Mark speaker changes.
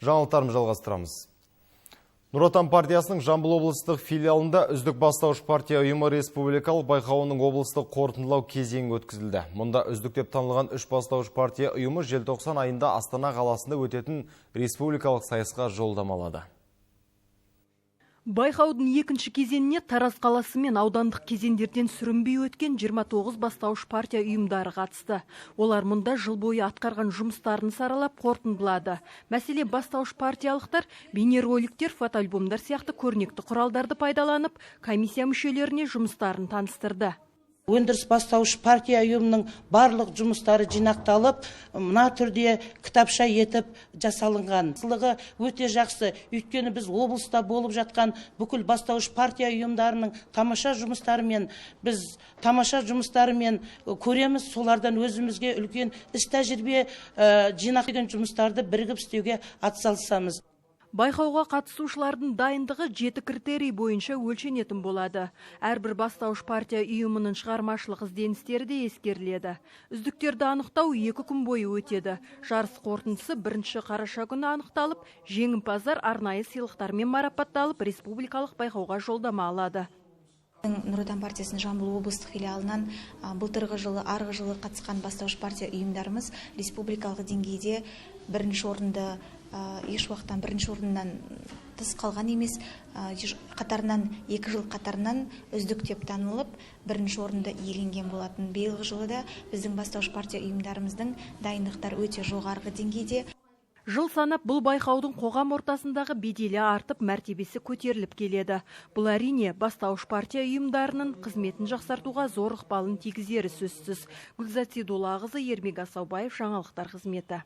Speaker 1: Жаңалықтарымызды жалғастырамыз. Нұр Отан партиясының Жамбыл облыстық филиалында «Үздік бастауыш партия ұйымы» республикалық байқауының облыстық қорытындылау кезеңі өткізілді. Мұнда үздік деп танылған үш бастауыш партия ұйымы желтоқсан айында Астана қаласында өтетін республикалық сайысқа жолдама алады.
Speaker 2: Байқаудың екінші кезеңіне Тараз қаласы мен аудандық кезеңдерден сүрінбей өткен 29 бастауыш партия ұйымдары қатысты. Олар мұнда жыл бойы атқарған жұмыстарын саралап, қорытындылады. Мәселен, бастауыш партиялықтар бейнероликтер, фотоальбомдар сияқты көрнекті құралдарды пайдаланып, комиссия мүшелеріне жұмыстарын таныстырды.
Speaker 3: Өндіріс бастауыш партия ұйымының барлық жұмыстары жинақталып, мына түрде кітапша етіп жасалынған. Сылығы өте жақсы, өйткені біз облыста болып жатқан бүкіл бастауыш партия ұйымдарының тамаша жұмыстарымен, біз тамаша жұмыстарымен көреміз, солардан өзімізге үлкен іс тәжірибе жинақ деген жұмыстарды бірігіп істеуге атсалысамыз.
Speaker 2: Байқауға қатысушылардың дайындығы жеті критерий бойынша өлшенетін болады. Әрбір бастауыш партия ұйымының шығармашылық ізденістері де ескеріледі. Үздіктерді анықтау 2 күн бойы өтеді. Жарыс қорытындысы 1 қараша күні анықталып, жеңімпаздар арнайы сыйлықтармен марапатталып, республикалық байқауға жолдама алады.
Speaker 4: Нұр Отан партиясының Жамбыл облыстық филиалынан былтырғы жылы, арғы жылы қатысқан бастауыш партия ұйымдарымыз республикалық деңгейде бірінші орынды, еш уақыттан бірінші орыннан тыс қалған емес, қатарынан 2 жыл қатарынан үздік деп танылып, бірінші орынды иеленген болатын. Биылғы жылы да біздің бастауыш партия ұйымдарымыздың дайындықтары өте жоғарғы деңгейде.
Speaker 2: Жыл санап бұл байқаудың қоғам ортасындағы беделі артып, мәртебесі көтеріліп келеді. Бұл, әрине, бастауыш партия ұйымдарының қызметін жақсартуға зор ықпалын тигізері сөзсіз. Гүлзат Сейдуллақызы, Ермек Асаубаев, жаңалықтар қызметі.